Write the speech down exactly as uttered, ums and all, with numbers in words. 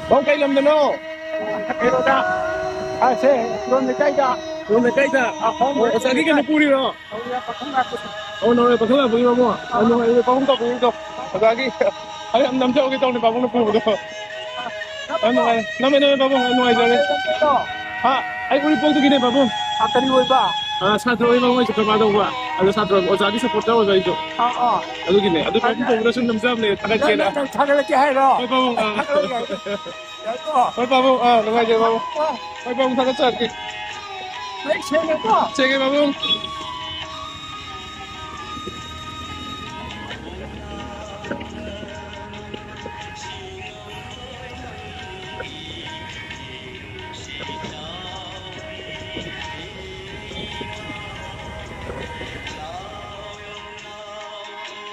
ꯄꯥꯕꯨꯡ ꯀꯩ ꯂꯝꯗꯅꯣ? ꯀꯩꯅꯣꯗ, ꯑ, ꯁꯦ, ꯔꯣꯝ ꯂꯩꯀꯥꯏꯗ꯫ ꯔꯣꯝ ꯂꯩꯀꯥꯏꯗ? ꯑ, ꯈꯣꯡ ꯑꯣ, ꯑꯣꯖꯥꯒꯤ ꯀꯩꯅꯣ ꯄꯨꯔꯤꯔꯣ? ꯅꯧꯔꯦ ꯄꯥꯈꯪ ꯂꯥꯛꯄꯒꯤ ꯄꯥꯕꯨꯡ꯫ ꯑ, ꯅꯨꯡꯉꯥꯏꯔꯦ ꯄꯥꯕꯨꯡ ꯇꯧꯕꯤꯔꯤꯗꯣ꯫ ꯑꯣꯖꯥꯒꯤ ꯑꯩ ꯌꯥꯝ ꯅꯝꯖꯍꯧꯒꯦ ꯇꯧꯅꯤ ꯄꯥꯕꯨꯡꯅ ꯄꯨꯕꯗꯣ꯫ ꯌꯥꯝ ꯅꯨꯡꯉꯥꯏꯔꯦ꯫ ꯅꯝꯃꯦ, ꯅꯝꯃꯦ ꯄꯥꯕꯨꯡ, ꯌꯥꯝ ꯅꯨꯡꯉꯥꯏꯖꯔꯦ꯫ ꯍꯥ? ꯑꯩ ꯎꯔꯤꯄꯣꯛꯇꯒꯤꯅꯦ ꯄꯥꯕꯨꯡ꯫ ꯑ, ꯀꯔꯤ ꯑꯣꯏꯕ? ꯑ, ꯁꯥꯇ꯭ꯔ ꯑꯣꯏꯕ, ꯃꯣꯏ ꯆꯠꯄ ꯇꯧꯕ꯫ ꯑꯗꯣ ꯁꯥꯇ꯭ꯔ ꯑꯣꯏꯕ, ꯑꯣꯖꯥꯒꯤ ꯁꯞꯄꯣꯔꯇꯔ ꯑꯣꯏꯕ ꯑꯩꯁꯨ꯫ ꯑ, ꯑ꯫ ꯑꯗꯨꯒꯤꯅꯦ꯫ ꯑꯗꯨ ꯄꯥꯕꯨꯡ ꯀꯧꯕꯗ ꯁꯨꯝ ꯅꯝꯖꯕꯅꯦ, ꯅꯪ, ꯊꯥꯒꯠꯀꯦꯅ꯫ ꯅꯪ, ꯅꯪ ꯊꯥꯒꯠꯂꯛꯀꯦ ꯍꯥꯏꯔꯣ? ꯍꯣꯏ ꯄꯥꯕꯨꯡ, ꯑ꯫ ꯌꯥꯏꯀꯣ? ꯌꯥꯏꯀꯣ? ꯍꯣꯏ ꯄꯥꯕꯨꯡ, ꯑ, ꯅꯨꯡꯉꯥꯏꯖꯔꯦ ꯄꯥꯕꯨꯡ꯫ ꯑ꯫ ꯍꯣꯏ ꯄꯥꯕꯨꯡ, ꯊꯥꯒꯠꯆꯔꯛꯀꯦ꯫ ꯂꯣꯏ ꯁꯦꯡꯉꯦꯀꯣ? ꯁꯦꯡꯉꯦ ꯄꯥꯕꯨꯡ꯫